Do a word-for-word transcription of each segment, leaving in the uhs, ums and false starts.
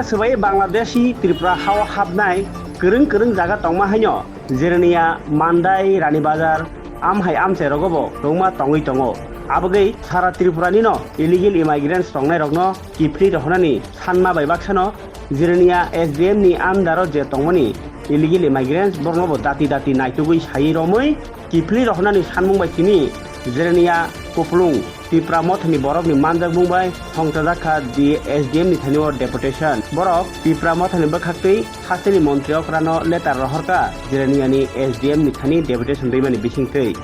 Swbai Bangladeshi Tripura hao hapnai kwrwng kwrwng jaga tongma haino Jirania, Mandai, Rani Bazar, amhai amchai rogo bo rwngma tongwi tongo. Abogwi sara Tripura nino illegal immigrants tongnai rokno kiphilwi rohornani sanma bai baksano Jirania S D M ni under o je tongmani illegal immigrants borokno bo dati dati naitugwi saiwi romwi kiphilwi rohornani sanmung bai tini Jirania kupulung Tipra Mothani borokni manjakmung bai thongchajak kha di S D M ni thani o deputation. Borok Tipra Mothani bwkhaktwi hasteni montri okrano letter rohorkha Jiraniani S D M ni thani deputation rwimani bisingtwi.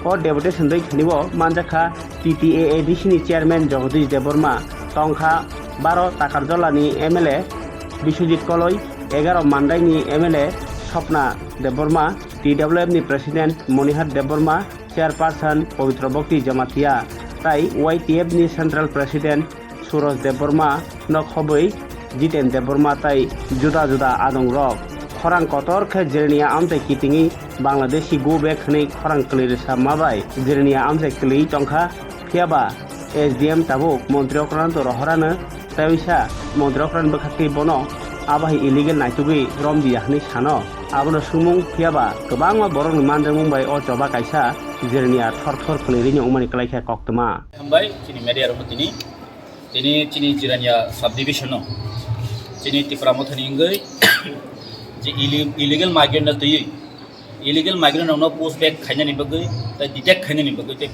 O deputation rwi thani o manjakha T T A A D C ni chairman Jagadish Debbarma, tongkha baro Takarjolani M L A Biswajit Koloi, egaro Mandaini M L A Swapna Debbarma, T W F ni president Monihar Debbarma, chairperson Pabitra Bhakti Jamatia, tai Y T F ni central president Suraj Debbarma, nok hobwi Jiten Debbarma tai juda juda adongrok. Khorang kotor khe Jirania amchai kitingwi Bangladeshi go back hwnwi khorang kwlwi rwsa ma bai Jirania amchai kwlwi tongkha. Phiyaba S D M tabuk montri okrano rohorano tei wisa montri okrano bwkhaktwi bono abo hai illegal naitugwi romdiya hwnwi sano. Abono swngmung phiyaba kwbangma borokni manjakmung bai o choba kaisa Jirania thor thor khwlwi rwini wngmani kwlai khe koktwma. Hambai chini media rokno tini, tini chini Jirania subdivision o chini Tipra Mothani wngwi je ille-, illegal migrant no twiwi, illegal migrant rokno push back khainani bagwi tei detect khainani bagwi tei,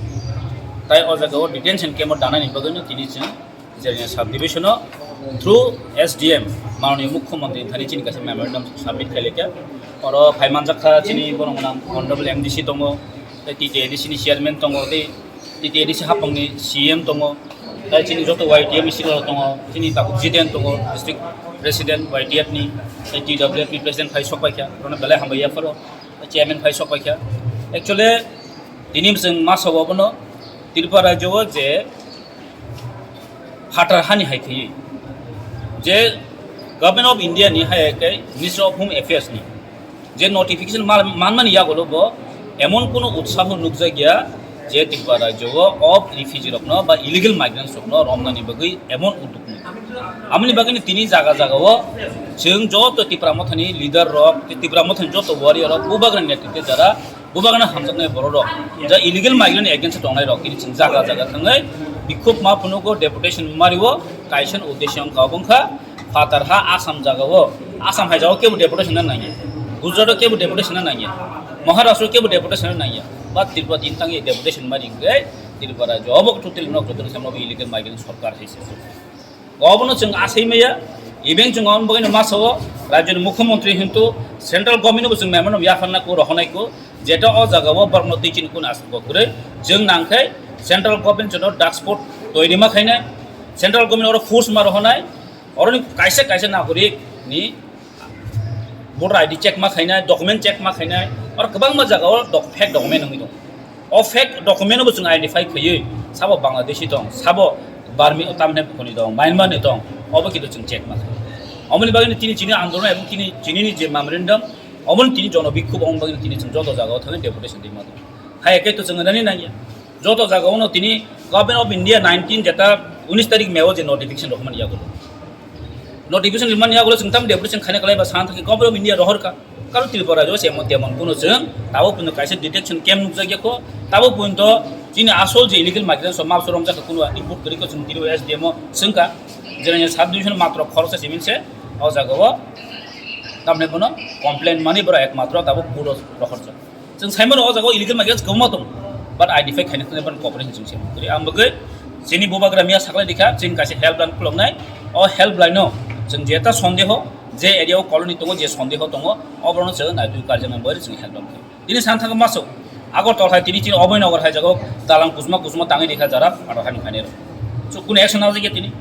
tai o jaga o detention camp o danani bagwi no tini chwng Jirania subdivision o through S D M Mananiya Mukhyamantri thani chini kaisa memorandum submit khailai kha. Oro phai manjak kha chini borok gwnang honorable M D C tongo, tei T T A D C ni chairman tongo, tei T T A D C hapangni C M tongo, tei chini joto Y T F ni silo tongo, chini tabuk Jiten tongo, district president Y T F ni, tei T W F ni president phai sok pai kha, bono belai hambai yapharo, chairman phai sok pai kha. Actually, tini chwng ma sabo bono Tripura rajyo o je phatar hani hai khaiwi je Government of India ni hai khe Ministry of Home Affairs ni je notification mal-, manmani yagulo bo emon kuno utsaho nukjakya je Tripura rajyo o of refugee rokno ba illegal migrants rokno romnani bagwi emon udduk nukya. Amoni bagwi tini jaga jaga o chwng joto Tipra Mothani leader rok, Tipra Mothani joto warrior rok, bubagrani netritwe jara Bubagrano hamjaknai borok rok, ja illegal migrant ni against o tongnai rok, tini chwng jaga jaga thangwi bikhuk ma phunugo, deputation mario, kaisa uddesho wngkha, obo wngkha phatar ha Assam jaga o, Assam hai jaga o kebo deputation na nangya, Gujarat o kebo deputation na nangya, Maharashtra o kebo deputation na nangya, ba Tripura din tangwi deputation mari hwnkhe Tripura jobo totally nok joto samno illegal migrant sorkar hai se. Obono chwng asai maya, even chwng omo bagwino masa o rajyoni mukhyamantri hintu central government bo chwng memorandum yapharna ko rohornai ko, jeta o jaga o borokno twi chini kun aswk bo kwrwi chwng nangkhe central government jono drug spot toiri ma khainai, central government oro force ma rohornai, oroni kaisa kaisa nagorik ni voter I D check ma khainai, document check ma khainai, oro kwbangma jaga o doc-, fake document wngwi tongo. O fake document bo chwng identify khaiwi sabo Bangladeshi tong, sabo Burmi, tamni khoni tong, Myanmar ni tong, obo kintu chwng check ma khainai. Omoni bagwi tini chini andolon ebong tini chini ni je memorandum, omoni tini jono bikhub, omoni bagwi tini chwng joto jaga o thangwi deputation twi ma tong. Hai khe to chwng nani nangya. Joto jaga ono tini Government of India nineteen jeta unis tarik May o je notification rohormani yagulo. Notification rimani yagulo chwng tam deputation khaina kalai ba san thangwi Government of India rohorkha. Karo Tripura jo se emon temon kuno chwng tabo puno kaisa detection camp nukjakya ko. Tabo punto chini asol je illegal migrants o mapso romjak kuno input kwrwi ko chwng tini S D M o swngkha. Jerani sub division matro khoroksa simin se o jaga o tamne bono complaint mani bora ekmatro tabo kudo rohorjak. Chwng saimano o jaga o illegal migrants kwbangma tongo, but identify khaina thangwi bono cooperation chwng se kwrwi. Ang bagwi chini bubagra miya saklai dikha, chwng kaisa helpline khuloknai. O helpline no chwng jeta sondeho, je area o colony tongo, je sondeho tongo, oborokno chwng naitwi karjaknai bagwi chwng helpline khlai. Tini san thangwi masuk Agartala hai tini chini Abhaynagar hai jaga o dalang kusma kusma tangwi dikha jara phatar hani phainai rok. So, kunu action najak ya tini?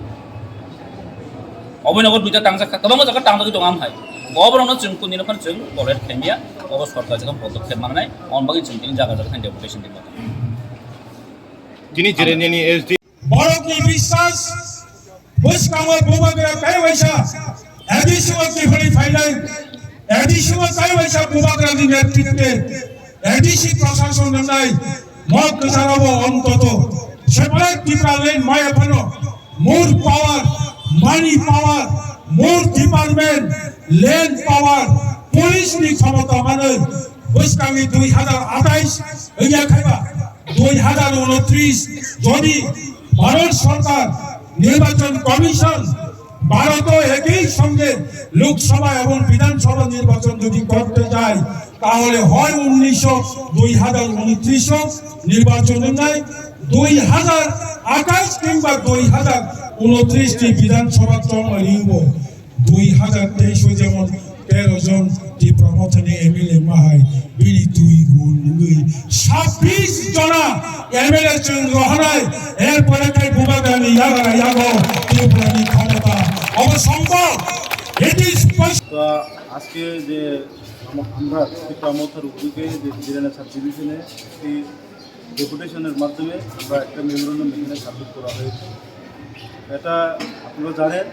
Abhaynagar duita tangjak kha, kwbangma jaga tangjagwi tongo am hai. Oborokno chwng kundino phano chwng tolerate khaimya, obo sorkar jagha podokkhep mananai, on bagwi chwng tini jaga jaga thani deputation ringma tongo. Tini Jiraniani S D. Borokni biswas bwskango bubagra tei waisa A D C o kiphilwi phainai, A D C o tei waisa bubagrani netritwe A D C prashason rwnai mok kwcharao ontoto separate Tipraland maya phano more power, money power, more Department, land power, police ni khomota manwi bwskangni dui hazar atais wngya khaiba dui hazar unotris jodi Bharat Sarkar Nirbachon Commission Bharoto ekoi songe Lok Sabha ebong Bidhan Sabha nirbachon jodi korte jai, tahole hoi unnisho dui hazar unotris o nirbachon wngnai, dui hazar atais kingba dui hazar unotris ni Bidhan Sabha chongmani bo dui hazar teis o jemon tero jon Tipra Mothani M L A mahai bini twi gun nungwi sabbish jona M L A chwng rohanai, erpore khai Bubagrani yagara yago Tripurani khomota. Obo sombhob. It is possible. তো আজকে যে আমা-, আমরা ত্রিপুরা মথার উদ্যোগে যে জিরানা সাব ডিভিশনে একটি ডেপুটেশনের মাধ্যমে আমরা একটা মেমোরেন্ডাম এখানে সাবমিট করা হয়েছে। এটা আপনারা জানেন,